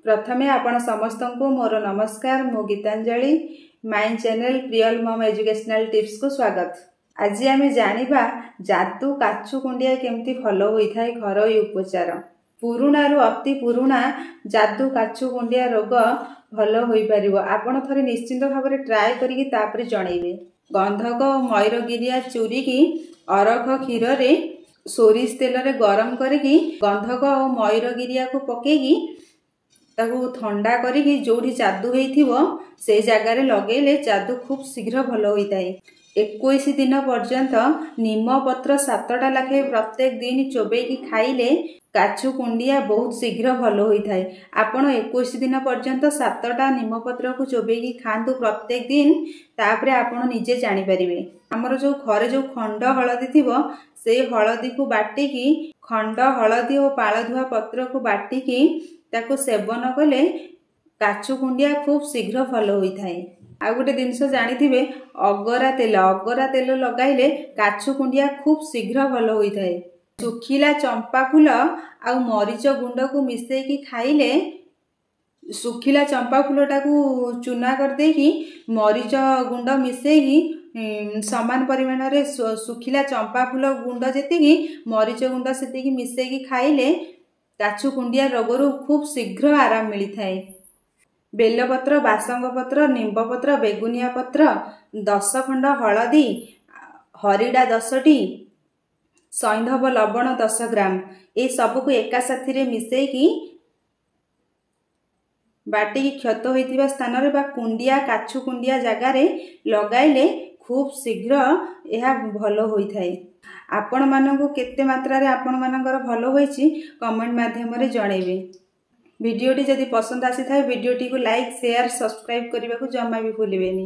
ପ୍ରଥମେ ଆପଣ ସମସ୍ତଙ୍କୁ ମୋର ନମସ୍କାର। ମୁଁ ଗୀତାଞ୍ଜଳି, ମାଇ ଚ୍ୟାନେଲ ପ୍ରିୟଲ ମମ୍ ଏଜୁକେସନାଲ ଟିପ୍ସକୁ ସ୍ୱାଗତ। ଆଜି ଆମେ ଜାଣିବା ଯାଦୁ କାଛୁ କୁଣ୍ଡିଆ କେମିତି ଭଲ ହୋଇଥାଏ, ଘରୋଇ ଉପଚାର। ପୁରୁଣାରୁ ଅତି ପୁରୁଣା ଯାଦୁ କାଛୁ କୁଣ୍ଡିଆ ରୋଗ ଭଲ ହୋଇପାରିବ। ଆପଣ ଥରେ ନିଶ୍ଚିନ୍ତ ଭାବରେ ଟ୍ରାଏ କରିକି ତାପରେ ଜଣେଇବେ। ଗନ୍ଧକ ଓ ମୟୂରଗିରିଆ ଚୁରିକି ଅରଖ କ୍ଷୀରରେ ସୋରିଷ ତେଲରେ ଗରମ କରିକି ଗନ୍ଧକ ଓ ମୟୂରଗିରିଆକୁ ପକେଇକି ତାକୁ ଥଣ୍ଡା କରିକି ଯେଉଁଠି ଯାଦୁ ହେଇଥିବ ସେଇ ଜାଗାରେ ଲଗେଇଲେ ଯାଦୁ ଖୁବ୍ ଶୀଘ୍ର ଭଲ ହୋଇଥାଏ। 21 ଦିନ ପର୍ଯ୍ୟନ୍ତ ନିମପତ୍ର 7ଟା ଲେଖାଏଁ ପ୍ରତ୍ୟେକ ଦିନ ଚୋବେଇକି ଖାଇଲେ କାଛୁ କୁଣ୍ଡିଆ ବହୁତ ଶୀଘ୍ର ଭଲ ହୋଇଥାଏ। ଆପଣ 21 ଦିନ ପର୍ଯ୍ୟନ୍ତ 7ଟା ନିମପତ୍ରକୁ ଚୋବେଇକି ଖାଆନ୍ତୁ ପ୍ରତ୍ୟେକ ଦିନ, ତାପରେ ଆପଣ ନିଜେ ଜାଣିପାରିବେ। ଆମର ଯେଉଁ ଘରେ ଯେଉଁ ଖଣ୍ଡ ହଳଦୀ ଥିବ, ସେଇ ହଳଦୀକୁ ବାଟିକି, ଖଣ୍ଡ ହଳଦୀ ଓ ପାଳଧୁଆ ପତ୍ରକୁ ବାଟିକି ତାକୁ ସେବନ କଲେ କାଛୁ କୁଣ୍ଡିଆ ଖୁବ୍ ଶୀଘ୍ର ଭଲ ହୋଇଥାଏ। ଆଉ ଗୋଟେ ଜିନିଷ ଜାଣିଥିବେ, ଅଗରା ତେଲ, ଅଗରା ତେଲ ଲଗାଇଲେ କାଛୁ କୁଣ୍ଡିଆ ଖୁବ୍ ଶୀଘ୍ର ଭଲ ହୋଇଥାଏ। ଶୁଖିଲା ଚମ୍ପା ଫୁଲ ଆଉ ମରିଚ ଗୁଣ୍ଡକୁ ମିଶେଇକି ଖାଇଲେ, ଶୁଖିଲା ଚମ୍ପା ଫୁଲଟାକୁ ଚୁନା କରିଦେଇକି ମରିଚ ଗୁଣ୍ଡ ମିଶେଇକି ସମାନ ପରିମାଣରେ, ଶୁଖିଲା ଚମ୍ପା ଫୁଲ ଗୁଣ୍ଡ ଯେତିକି ମରିଚ ଗୁଣ୍ଡ ସେତିକି ମିଶେଇକି ଖାଇଲେ କାଛୁ କୁଣ୍ଡିଆ ରୋଗରୁ ଖୁବ୍ ଶୀଘ୍ର ଆରାମ ମିଳିଥାଏ। ବେଲପତ୍ର, ବାସଙ୍ଗ ପତ୍ର, ନିମ୍ବପତ୍ର, ବେଗୁନିଆ ପତ୍ର, 10 ଖଣ୍ଡ ହଳଦୀ, ହରିଡ଼ା 10ଟି, ସୈନ୍ଧବ ଲବଣ 10 ଗ୍ରାମ, ଏ ସବୁକୁ ଏକା ସାଥିରେ ମିଶେଇକି ବାଟିକି କ୍ଷତ ହୋଇଥିବା ସ୍ଥାନରେ ବା କୁଣ୍ଡିଆ କାଛୁ କୁଣ୍ଡିଆ ଜାଗାରେ ଲଗାଇଲେ ଖୁବ୍ ଶୀଘ୍ର ଏହା ଭଲ ହୋଇଥାଏ। ଆପଣମାନଙ୍କୁ କେତେ ମାତ୍ରାରେ ଆପଣମାନଙ୍କର ଭଲ ହୋଇଛି କମେଣ୍ଟ ମାଧ୍ୟମରେ ଜଣେଇବେ। ଭିଡ଼ିଓଟି ଯଦି ପସନ୍ଦ ଆସିଥାଏ, ଭିଡ଼ିଓଟିକୁ ଲାଇକ୍, ସେୟାର, ସବସ୍କ୍ରାଇବ୍ କରିବାକୁ ଜମା ବି ଭୁଲିବେନି।